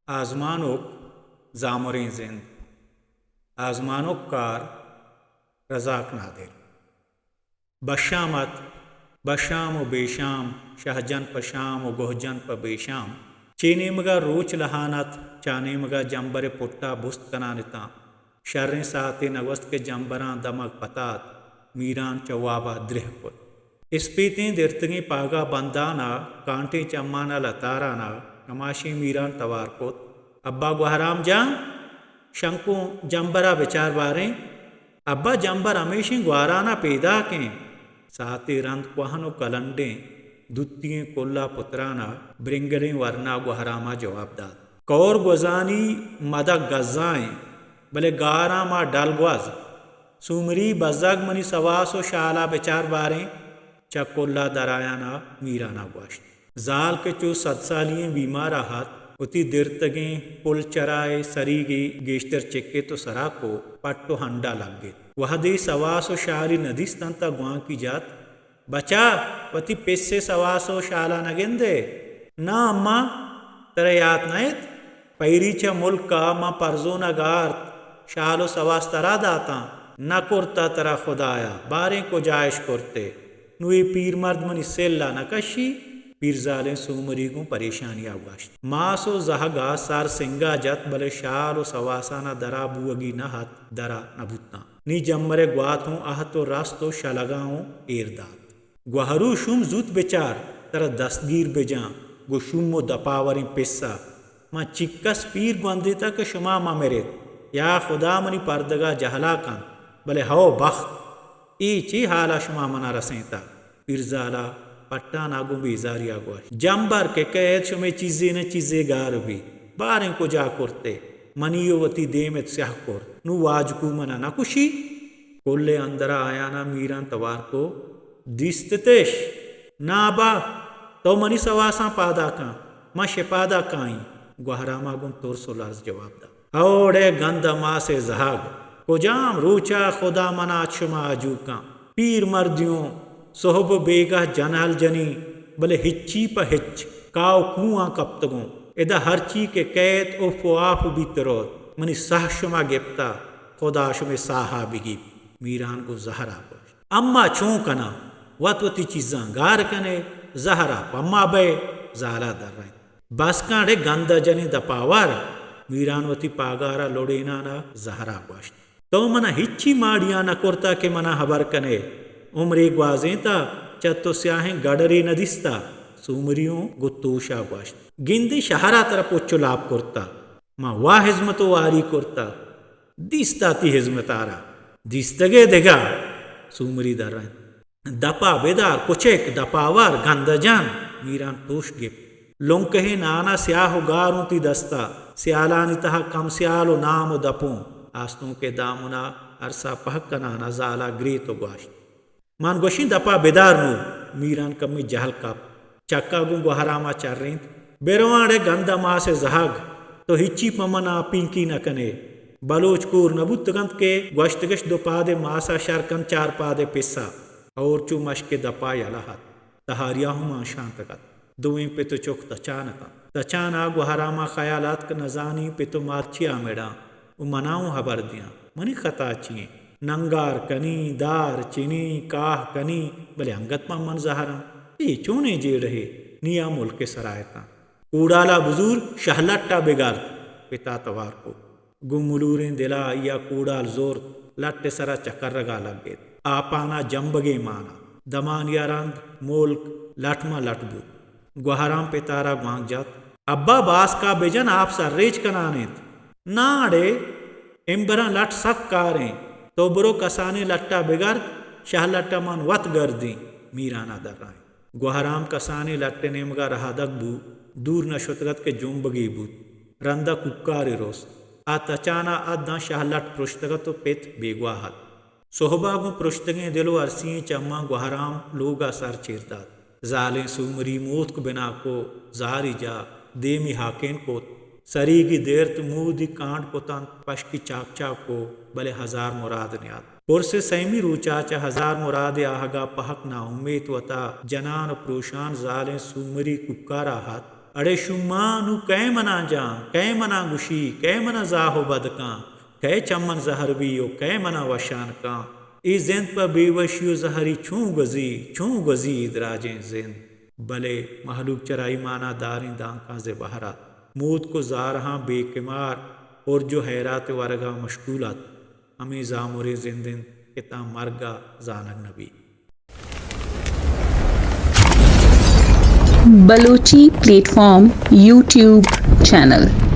آزمانک زامریں زند۔ آزمانک کار رزاق نادر۔ بشام ات، بشام و بیشام، شہجن پہ شام و گہجن پہ بیشام۔ چے نیمگا روچ لہان ات، چا نیمگا جمبر پٹا بست کنان اتاں۔ شریں ساعتے نگوست کہ جمبراں دمگ پتات، میران چہ وابا درہ کت۔ اسپیتیں درتگیں پاگا بندانا، کانٹیں چمانا لتارانا، کماشیں میران توار کت۔ ابا گوہرام جان، شنکوں جمبرا بچار باریں۔ ابا جمبر ہمیشیں گوارانا پیداکیں۔ ساعتے رند کوہن و کلنڈیں، دوتیئیں کلا پترانا برنگلیں ورنا گوہراما جواب دات۔ کور گوزانی مدگ گزائیں، بلے گاراں ما ڈل گوز۔ سومری بزگ منی سواس و شالا بچار باریں۔ چہ کلا درایانا میرانا گوشت۔ زال کہ چو صد سالی ئیں بیمارا ات، وتی درتگیں پل چرائے سریگی گیشتر چکت و سرا کو پٹ و ہنڈا لگت۔ وہدے سواس و شالی ندیستنت، گوانکی جات، بچا، وتی پسے سواس و شالا نگندے؟ نا اماں، ترا یات نئیت؟ پیری چہ ملکا من پرزونگ آرت، شال و سواس ترا داتاں، نہ کرتا ترا خدایا، باریں کجا اش کرتے؟ نوں اے پیرمرد منی سلا نہ کشی؟ پیرزالیں سومری گوں پریشانیا گوشت۔ ماس و زہگا سر سنگا جت، بلے شال و سواسانا درا بوگی نہ ات، درا نہ بوتاں۔ نی جمبرے گوات اوں اہت و رست و شلگا اوں ایر دات۔ گوہرو شوم زوت بچار، ترا دستگیر بجاں، گوں شوم و دپاوریں پسا۔ من چکس پیر گوندیتہ کہ شما مہ مرت۔ یا خدا منی پردگا جہلا کنت، بلے ہو بخت! اے چے حالا شما منا رسینتہ؟ پیرزالا پٹانا گوں بیزاریا گوشت۔ جمبر کہ کئیت شمے چیزے نہ چیزے گار بی۔ باریں کجا کرتے؟ منی و وتی دیمت سیاہ کرت۔ نوں واجکو منا نہ کشی؟ کلے اندرا آیانا میران توار کو، دیستتش؟ نا با، تو منی سواساں پادا کن، من شپادا کائیں۔ گوہراما گوں ترس و لرز جواب دات۔ اوڑے گند ء ماس ء زہگ، کجام روچ ء خدا منا چہ شما آجو کن؟ پیر مردیوں، سہب ء بیگہ جنہل جنی، بلے ہچی پہ ہچ، کاو کوہاں کپتگوں۔ ادا ہرچی کہ کئیت اف و آپ بیت روت، منی ساہ شما گپتا، خدا شمے ساہا بگیپت۔ میران گوں زہرا گوشت۔ اما چون کناں؟ وت وتی چیزاں گار کنے، زہرا پما بئے۔ زالا درائینت۔ بس کن اڑے گند ء جنیں دپاور، میران وتی پاگار ء لڑینان ء زہر ء گوشت۔ تو من ء ہچی ماڑی ء نہ کرتہ کہ من ء ہبر کن ئے۔ عمرے گوازینتہ، چہ تو سیاہیں گڈرے نہ دیستہ۔ سومری اوں گوں توش ء گوشت۔ گندے شہر ء ترا پچ و لاپ کرتہ۔ من وا ہزمت و واری کرتہ۔ دیستہ تئی ہزمت ء را۔ دیستگ ئے دگہ؟ سومری درائینت۔ دپ ء بدار کچک، دپ ء ور، گند ء جن۔ میران توش گپت۔ لنکہیں نان ء سیاہ و گار اوں تئی دست ء، سیالانی تہ ء کم سیال و نام و دپوں۔ آستونک ء دامن ء ارس ء پہک کنان ء زال ء گریت و گوشت۔ من گوشیں دپ ء بدار نوں۔ میران کمے جہل کپت۔ چک ء گوں گوہرام ء چرینت۔ برواں اڑے گند ء ماس ء زہگ، تو ہچی پہ من ء پینکی نہ کن ئے۔ بلوچ کور نہ بوتگ انت کہ گوشتگش دو پاد ء ماس ء شر کن چار پاد ء پس ء۔ اور چو مشک ء دپ ء یلہ ات۔ تہاریا ہم آنشانتگ ات۔ دوئیں پت و چک تچان اتنت۔ تچان ء گوہرام ء خیال اتک، نزانی پت و مات چیا مڑاں و منا اوں ہبر دیاں۔ منی خطا چی انت؟ ننگار کنی، دار چنی، کاہ کنی، بلے انگت پہ من زہراں۔ اے چونیں جیڑہے؟ نی آ ملک ء سرا اتاں۔ کوڑالا بزور، شہلٹ ء بگرد۔ پتا توار کو۔ گوں ملوریں دل ء آئی ء کوڑال زرت، لٹ ء سرا چکرگ ء لگت۔ آپان ء جمبگے مان ات۔ دمانی ء رند، ملک لٹ ماں لٹ بوت۔ گوہرام پتارا گوانک جت۔ ابا باسکا بجن، آپ سرریچ کنان انت۔ ناں اڑے، امبراں لٹ سک کاریں۔ تو برو کسانیں لٹ ء بگرد، شہلٹ ء من وت گردیں۔ میران ء درائینت۔ گوہرام کسانیں لٹ ء نیمگ ء رہادگ بوت، دور نہ شتگ ات کہ جنبگے بوت۔ رند ء کوکارے رست۔ آ تچان ء ات داں شہلٹ پرشتگ ات و پت بیگواہ ات۔ سہب ء گوں پرشتگیں دل و ارسی ئیں چماں گوہرام لوگ ء سر چیر دات۔ زالیں سومری موتک بنا کو، زاری جا، دیمی ہاکین کت۔ سریگی دیرت، مودی کانڈ کتنت، پشکی چاک چاک کو، بلے ہزار مراد نیات۔ پرس ء سیمی روچا چہ ہزار مراد ء آہگا پہک ناامیت وتا جنان و پروشان زالیں سومری کوکارا ات۔ اڑے شومان نوں کئے منا جان، کئے منا گوشی، کئے منا زاہ و بد کن، کئے چمن زہر بی و کئے منا وشان کن۔ اے زند پہ بے وشی و زہری چون گوزی، چون گوزی اے دراجیں زند۔ بلے مہلوک چرا ایمانا داریں دانکاں زے بہر ات۔ موتک و زارہاں بے کمار، ہرج و حیرات ورگا مشغول ات۔ ہمے زامریں زند انت کہ تاں مرگ ء زانگ نہ بیت۔ Balochi plate form YouTube channel.